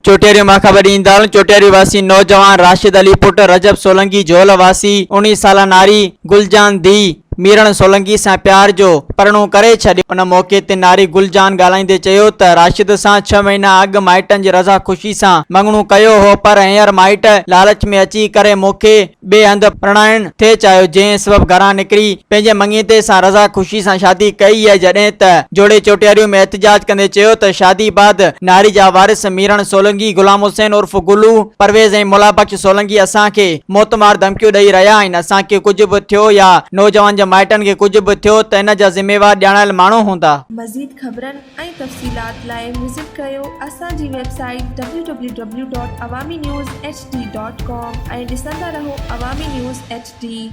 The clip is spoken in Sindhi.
چوٽياريون مان خبر ڏيندڙ چوٽياري واسي نوجوان راشد علي پٽ رجب سولنگي جهول واسي 19 سالا ناري گلجان ڌي ميرڻ سولنگي سان پيار جو پرڻو ڪري ڇڏيو. ان موقعي تي ناري گل جان ڳالهائيندي چيو ته راشد سان ڇهه مهينا اڳ مائٽن جي رضا خوشي سان مڱڻو ڪيو هو پر هينئر مائٽ لالچ ۾ اچي ڪري مون کي ٻئي هنڌ پرڻائڻ ٿي چاهيو جنهن سبب گهران نڪري پنهنجي مڱيتي سان رضا خوشي سان شادي ڪئي آهي جڏهن ته جوڙي چوٽياريون ۾ احتجاج ڪندي چيو ته شادي بعد ناري جا وارث ميرڻ سولنگي، غلام حسين عرف گلو، پرويز ۽ مولا بخش سولنگي اسان کي موتمار ڌمڪيون ڏئي رهيا آهن اسان کي ڪجهه به ٿيو يا نوجوان جي مائٽن کي ڪجهه به ٿيو ته ان جا ذميوار ڄاڻايل ماڻهو هوندا. مزيد خبرن ۽ تفصيلات لاء وزٽ ڪريو اسان جي website W W W dot Awami news H D dot com ۽ ڏسندا رهو عوامي نيوز ايڇ ڊي.